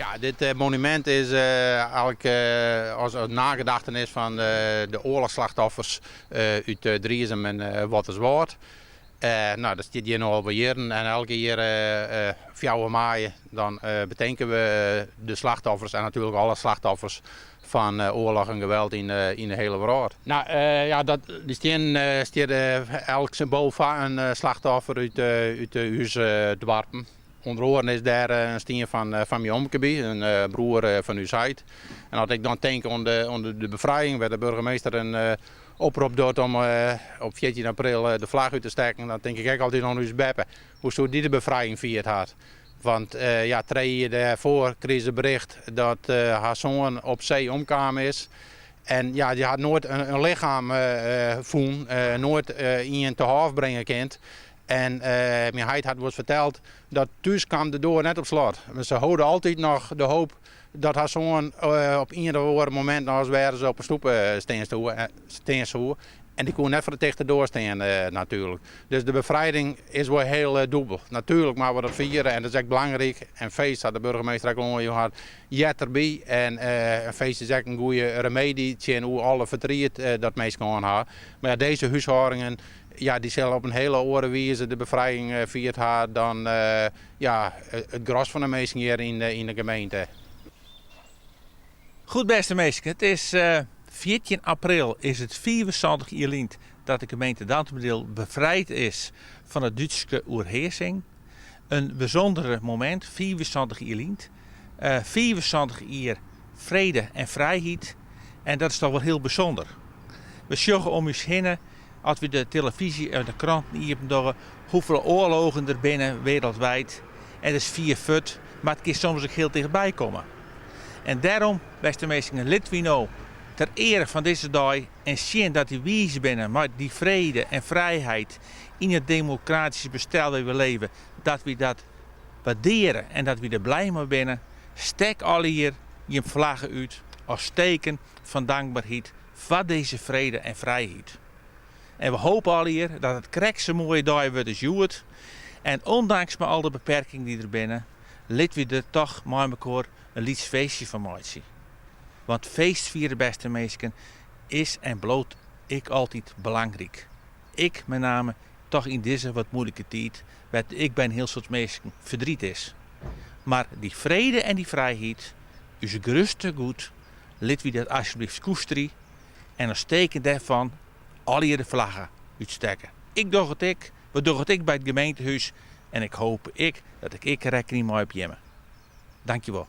Ja, dit monumint is eigenlik as nagedachtenis fan de oarlochsslachtoffers út Driezum en Wâlterswâld. No, dat stiet hjir no al wol jierren en elke jier 4 maaie dan betinke we de slachtoffers en natuerlik alle slachtoffers fan oarloch en geweld yn de hiele wrâld. No, ja, dat, dy stiennen stiet elk symboal foar in slachtoffer út út ús doarpen. Under oaren is dêr in stien fan fan myn omke by, in broer fan ús heit. En as ik dan tink oan de, oan de befrijing, wêr't de burgemeester in oprop docht om op 14 april de flagge út te stekken, dan tink ik ek altyd oan ús beppe. Hoe soe dy de befrijing fierd hat? Want ja, trije jier dêrfoar krige se bericht dat har soan op see omkaam is. En ja, dy hat noait in lichem fûn, noait ien te hôf bringe kind. En myn heit hat wolris ferteld dat thús kaam de doar net op slot. Se holden altyd noch de hoop dat har soan op ien of oar momint noch ris wer ris op 'e stoepe stean soe. En dy koe net foar de tichte doar stean natuerlik. Dus de befrijding is wol hiel dûbel. Natuerlik moatte we dat fiere en dat is ek belangryk. En feest, sa't de burgemeester ek al oanjûn hat, heart derby. En in feest is ek in goede remedy tsjin oer alle fertriet dat minsken hân ha. Mar ja, dizze húshâldingen, ja, dy sille op in hiele oare wize de befrijing fierd ha dan ja, it gros fan de minsken hjir yn de gemeente. Goed bêste minsken, it is 14 april is it 75 jier lyn dat de gemeente Dantumadiel befrijd is fan de Dútske oerhearsing. In bysûnder momint, 75 jier lyn. 75 jier frede en frijheid en dat is toch wol hiel bysûnder. We sjogge om ús hinne, as we de telefyzje en de kranten iepen dogge, hoefolle oarlogen der binne wereldwijd. En dat is fier fuort, mar it kin soms ek hiel tichtby komme. En dêrom, bêste minsken, litte wy no ter eare fan dizze dei en sjen dat wy wiis binne mei dy frede en frijheid yn it demokratyske bestel wêr't wy leve, dat wy dat waardearje en dat wy der blij mei binne. Stek allegear jim flagge út as teken fan dankberheid foar dizze frede en frijheid. En we hope allegear dat it krekt sa'n moaie dei wurdt as hjoed. En ûndanks mei al de beperkingen dy't der binne, litte wy der toch mei mekoar in lyts feestje fan meitsje. Want feestfiere, bêste minsken, is en bliuwt ek altyd belangryk. Ek mei name toch yn dizze wat muoilike tiid, wêr't ek by in hiel soad minsken ferdriet is. Mar dy frede en dy frijheid, ús grutste goed, lit wy dat asjebleaft koesterje en as teken dêrfan allegear de flagge útstekke. Ik doch it ek, we dogge it ek by it gemeentehûs en ik hoop ek dat ik ek rekkenje mei op jimme. Dankjewol.